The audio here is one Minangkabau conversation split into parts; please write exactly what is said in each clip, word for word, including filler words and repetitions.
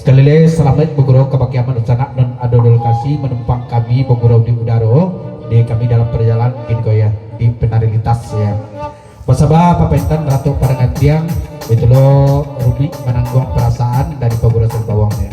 Kalilih salamaik bagurau ka bakeh amak dunsanak nan ado di lokasi manumpang kami bagurau di udaro, di kami dalam parjalanan kini ko, ya, di penari lintas, ya. Basaba papaintan Ratu Parangantiang, itulah Rubik Manangguang Parasaan dari Paguruan Bawang, ya.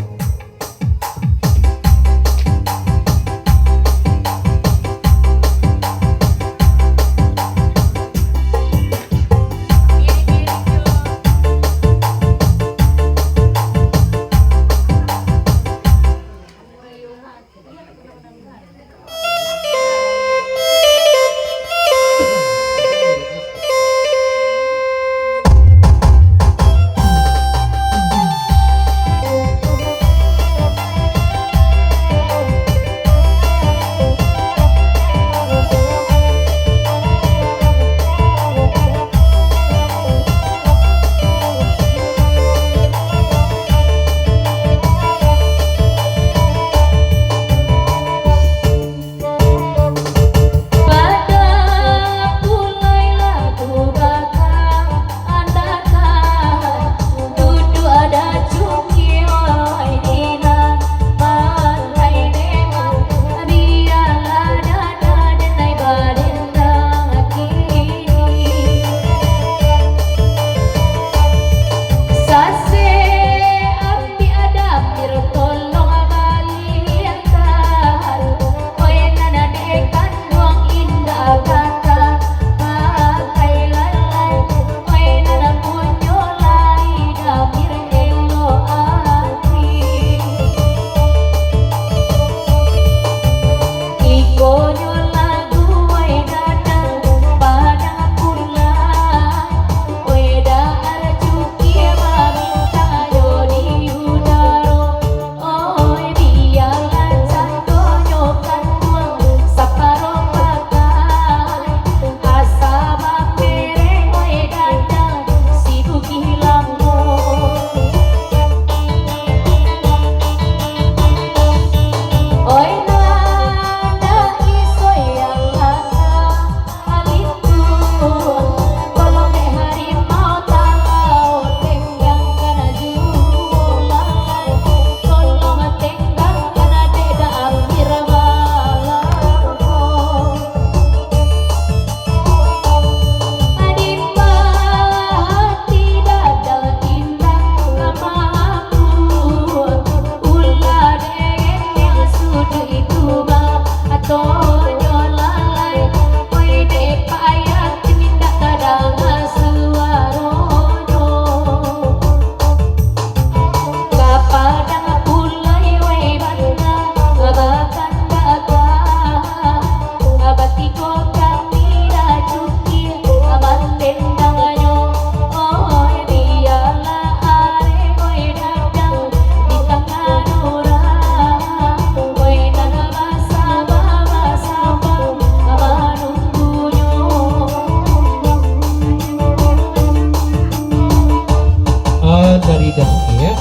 Ah, dari Datukia, ya.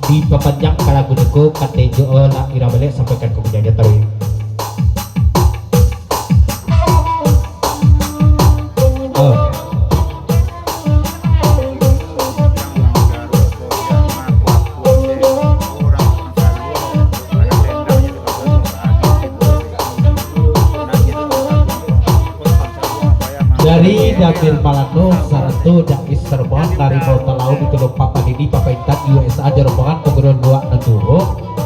Dipapanjang ka lagu niko, katejo lah ira balek sampaikan ka punyo taruih. Oh. Dari Dapil Malano sarato Dais Sarban dari Bawah Talaun itu lompat tadi di Papa Intan U S A jo rombongan pagurau luak nan tuo.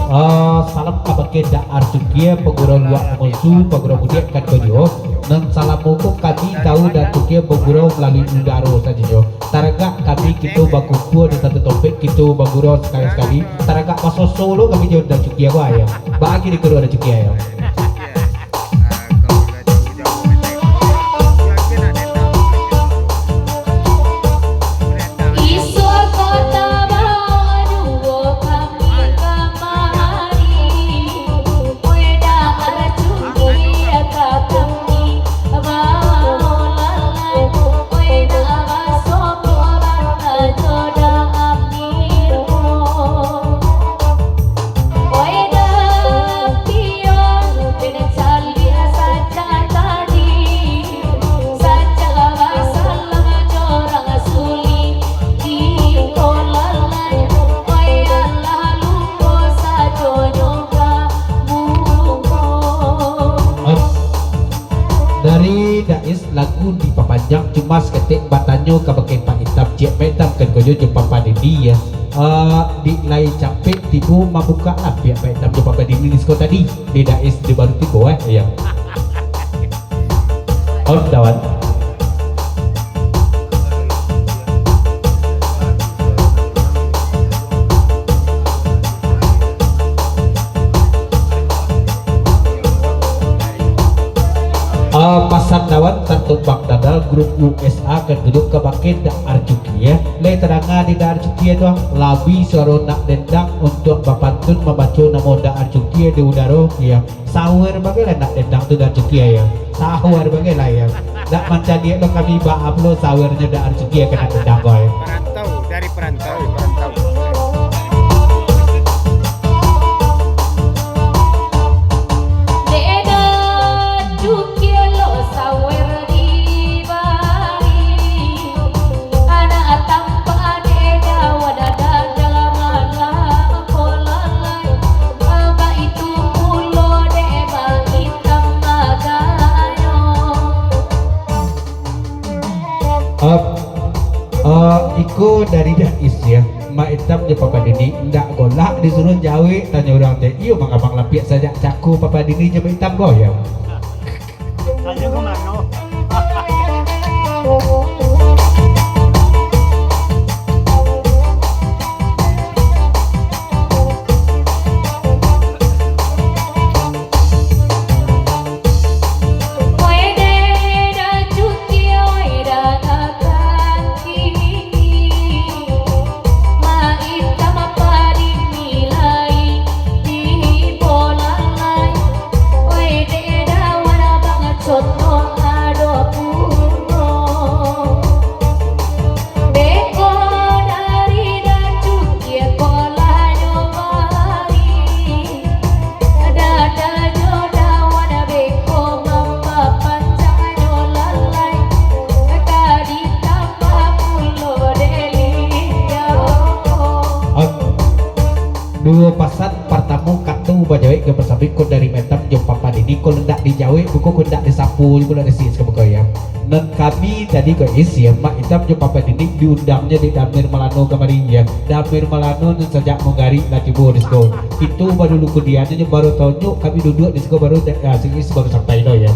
Ah, salam kabake Daan Tukia, pagurau luak Mangusu, pagurau mudiak kan ko juo. Nan salamo ko kami tahu Daan Tukia bagurau malalui udaro sajo. Taragak kami kito bakumpua di satu tompek, kito bagurau sakali-sakali. Taragak basoso lo kami jo Daan Tukia ko ayo. Baa kini ko Daan Tukia ayo. Nyo ka bakeh Pak Itam, ciek Pak Itam kan kojo jo Papa Dini, ya. Eh, di lai capek tibo mambukak lapiak Pak Itam jo Papa Dini di siko tadi. Di Dais di baru tibo, eh, ya. On, Dawan. Ah, pasan Dawan tantang Bang Dadal, grup U S A kan duduak ka bakeh Dak Arcukie. Lai tadanga di Dak Arcukie tu, ah, labi suaro nak dendang untuak bapantun mambaco namo Dak Arcukie di udaro, ya. Sawer bagai lah nak dendang tu Dak Arcukie, ya. Sawer bagai lah, ya. Dak mancaliak lo kami baa pulo sawernyo Dak Arcukie ka nak dendang ko, ya. Perantau, dari perantau, perantau. Dek Eda cukia lo sawer di bari, anak tampak Dek Eda wadah dadang malah ko lalai, baitu pulo dek Bang Itam agaknyo. Ap, eh, iko dari Dais, ya. Mak Itam jo Papa Dini, indak golak disuruah jawek, tanyo urang teh. Iyo, mangabang lapiak sajak cako Papa Dini jo Mak Itam ko, ya. Tanyo ka mano? Beko dari Dacukie kolonyo bari, Dada jo Dawan beko mampapanjangnyo lalai, ka ditambah pulo dek Linda. Duo pasan, partamo, kato bajawek ka pasambi ko dari Mak Itam jo Papa Dini, ko ndak dijawek, buko ko ndak disapo, buko ndak disias ka buko, ya. Nan kami tadi ko isi, ya, Mak Itam jo Papa Dini diundangnyo dek Damir Malano kamari, ya. Damir Malano nan sajak Munggarik lah tibo di siko. Kito baru lukudian nyo baru tonyo, kami duduak di siko baru, ah, si Is baru sampai lo, ya.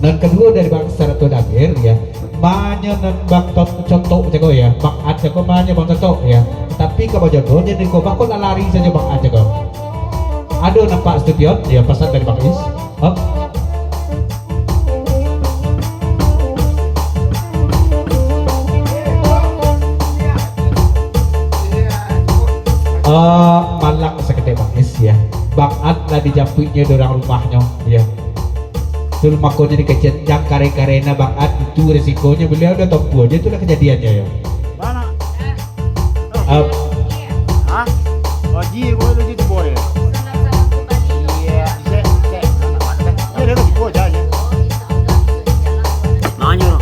Nan kaduo dari Bang Sarato Damir, ya. Manyo nan Bang Tot-, Cotok jago, ya. Bang At jago manyo Bang Cotok, ya. Tapi ka bajodoh nyo di ko, Bang, ko lah lari sajo Bang At jago. Ado nampak studio, ya, pasan dari Bang Is. Hah? Eh, malang saketek Bang Is, ya. Bang At lah dijapuiknyo di urang rumahnyo, ya. Tu mako jadi kecen, jan kare-kare na Bang At, itu resikonyo baliau lah tompuah aja, itulah kejadiannyo, ya. Mana? Ap. Hah? Haji, boy, lagi tu, boy. Iya, cek, cek. Iya, dia lagi, boy, jangan. Nanya.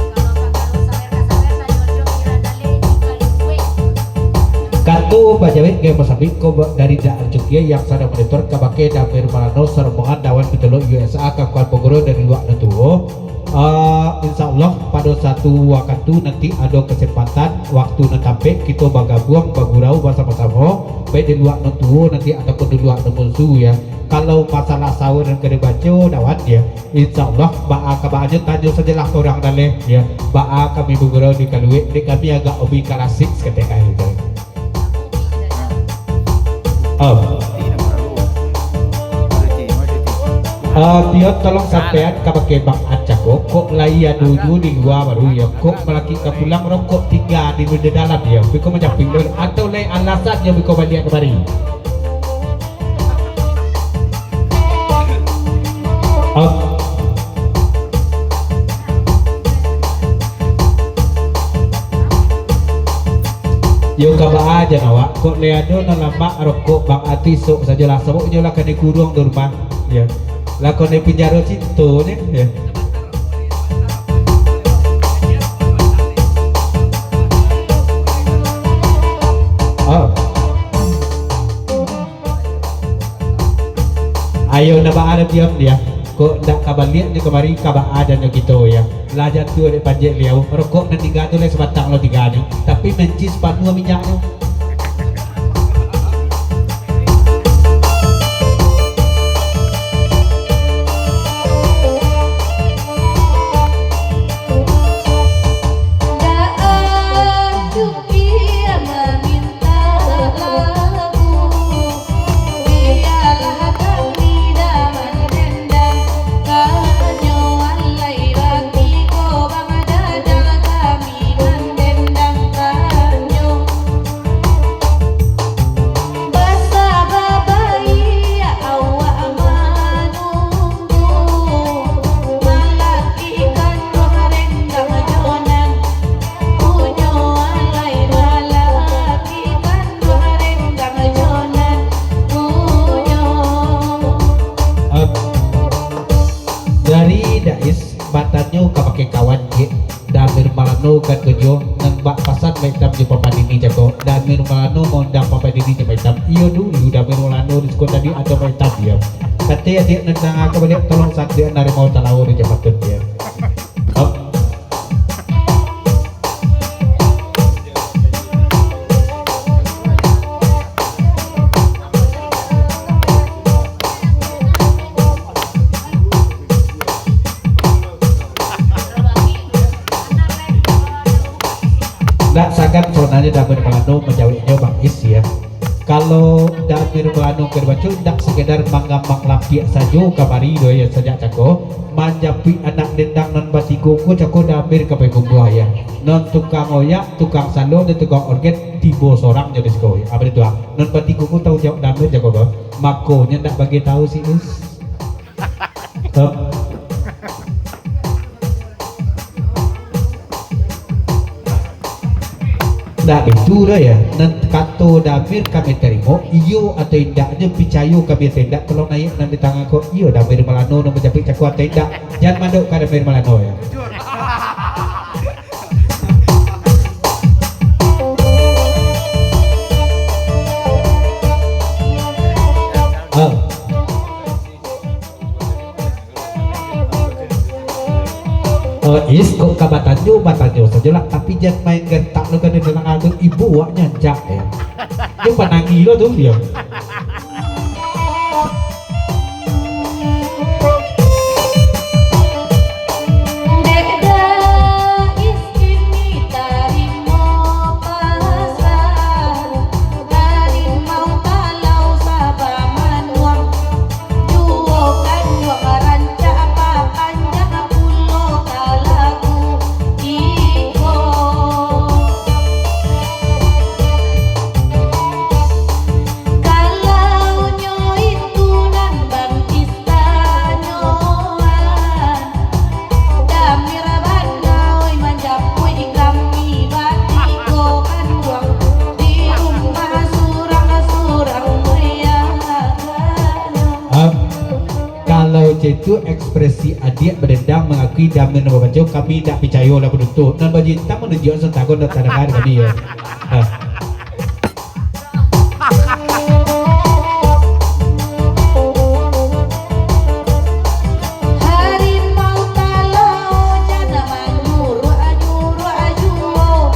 Kato bajawek ka pasambi ko ba-, dari Dak Arcukie yang sadang monitor ka bakeh Damir Malano sarombongan Dawan Pitulok U S A ka Kuan Pogoro dari luak nan tuo. Ah, insya Allah, pado satu wakatu nanti ado kasempatan, waktu nan tapek, kito bagabuang, bagurau basamo-samo, baik di luak nan tuo nanti ataupun di luak nan musu, ya. Kalau masalah saur nan ka dibaco, Dawan, ya, insya Allah, baa ka baanyo tanyo sajolah ka urang daleh, ya. Baa kami bagurau di kaluek, dek kami agak obi kalasik saketek ai, gitu. Am. Ah, Pion, tolong sampaian ka bakeh Bang Acako, kok lai ado juo di lua baru, ya, kok malakik ka pulang, rokok tingga di, di dalam, ya, biko manjapuik, atau lai alasannyo biko baliak kamari. Am. Yo, ka baa jan awak, kok lai ado nan lamak rokok Bang Ati, sok sajolah, sabab inyo lah kanai kuruang di rumah, yo. Lah kanai pinjaro cinto ni, yo. Ah. Ayo, nak baa diam dia. Kok ndak ka baliak nyo kamari, ka baa janyo kito, yo? Lah jatuah dek panjek liau, rokok nan tiga tu lai sabatang lo tiga nyo, tapi mencis panuah minyaknyo. Dak ado Ia maminta lagu, bialah kami damai dendang, kanyo alai baki ko bang dadang kami mandendang kanyo. Basa babaiak awak manunggu, malaki kanduang rendang jo nan punyo alai, malaki kanduang rendang jo nan punyo. Ap. Dari Dais batanyo ka pakai kawan, Jek. Damir Malano kan tujuah, nan bak pasan Mak Itam jo Papa Dini cako. Damir Malano maundang Papa Dini jo Mak Itam. Iyo dulu Damir Malano di siko tadi ado Mak Itam, iyo. Kato adiak nan danga ka baliak, tolong santiak narimo talawo di jabatan, iyo. Hap. Ndak sagan sabananyo Damir Malano manjaweknyo, Bang Is, yo. Kalau Damir Malano ka dibaco, ndak sakedar mangambang lampiak sajo kamari doh, yo, sajak cako, manjapuik anak dendang nan batigo ko cako Damir ka pai gumbuah, yo. Non tukang oyak, tukang salo, jo tukang orgen tibo sorang jo di siko, yo. Apo itu, ah? Non batigo ko tangguang jawab Damir cako ko. Makonyo ndak bagi tahu si Is. Hah? Ndak itu doh, yo. Nan kato Damir kami tarimo, iyo atau indaknyo, picayo kami atau indak, tolong naiak nan di tangah ko, iyo Damir Malano nan manjapuik cako atau indak. Jan mandok ka Damir Malano, yo. Ah. Eh, Is, kok ka batanyo, batanyo sajolah, tapi jan main gentak lo ka di dalam anu, ibo awak nyancak, yo. Yo panangih lo tu, yo. Dek Dais kini tarimo pasan, harimau talau saba manuang, juo kanduang rancak papanjang pulo ka lagu iko. Kalau nyo itu nan Bang Is tanyoan, Damir bana, oi, manjapuik kami batigo kanduang di rumah surang-surang, yo. Hap. Kalau cak itu ekspresi adiak badendang mangakui Damir nan babaco, kami indak picayo lah, panutuik. Nan baju itam manunjuak santagon nan tadanga kami, yo. Hah. Harimau talau jan manyuruak-nyuruak juo.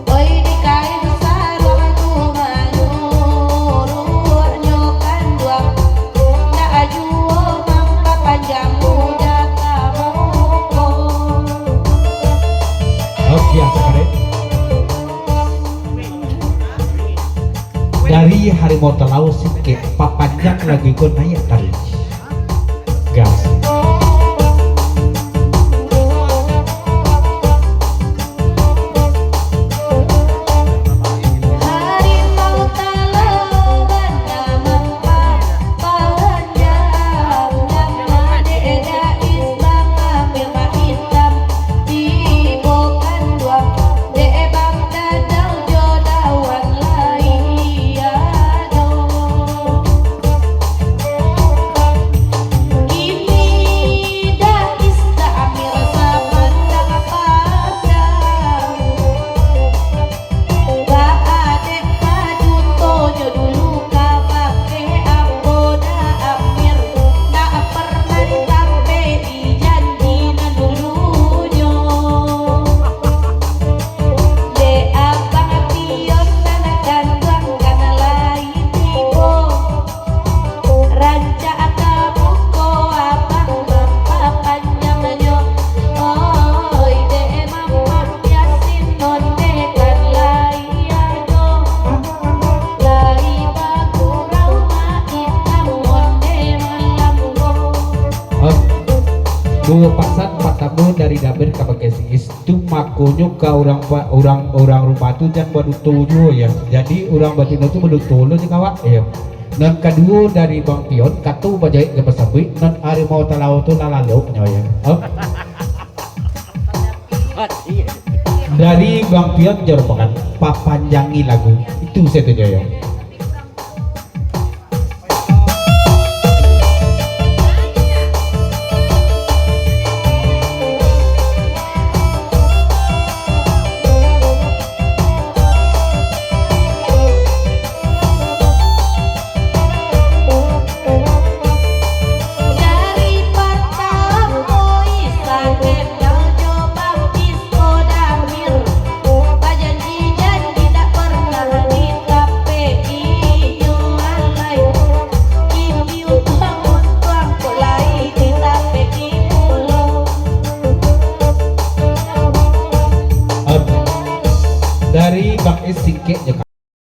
Oi, di kain saruang tu manyuruaknyo kanduang, ndak juo mampapanjang muda ka muko. Oke, asa karek. Dari Harimau Talau singkek, papanjang lagu iko naiak taruih. Gas. Harimau talau banamah papanjang, nan madek gadis bangambia maitam, tibo kanduang dek Bang Dadang jo dawan lai ado. Kini Duo pasan, partamo dari Dabir ka Bagai Sigis. Tu makonyo ka urang pa-, urang, urang rumah tu jan baduto juo, yo. Jadi urang batino tu baduto lo jo awak, yo. Nan kaduo dari Bang Pion, kato bajaik ka basambuik, nan harimau talao tu lah lalok nyo, yo. Om. Dari Bang Pion jo rombongan, papanjangi lagu. Itu sajo, yo.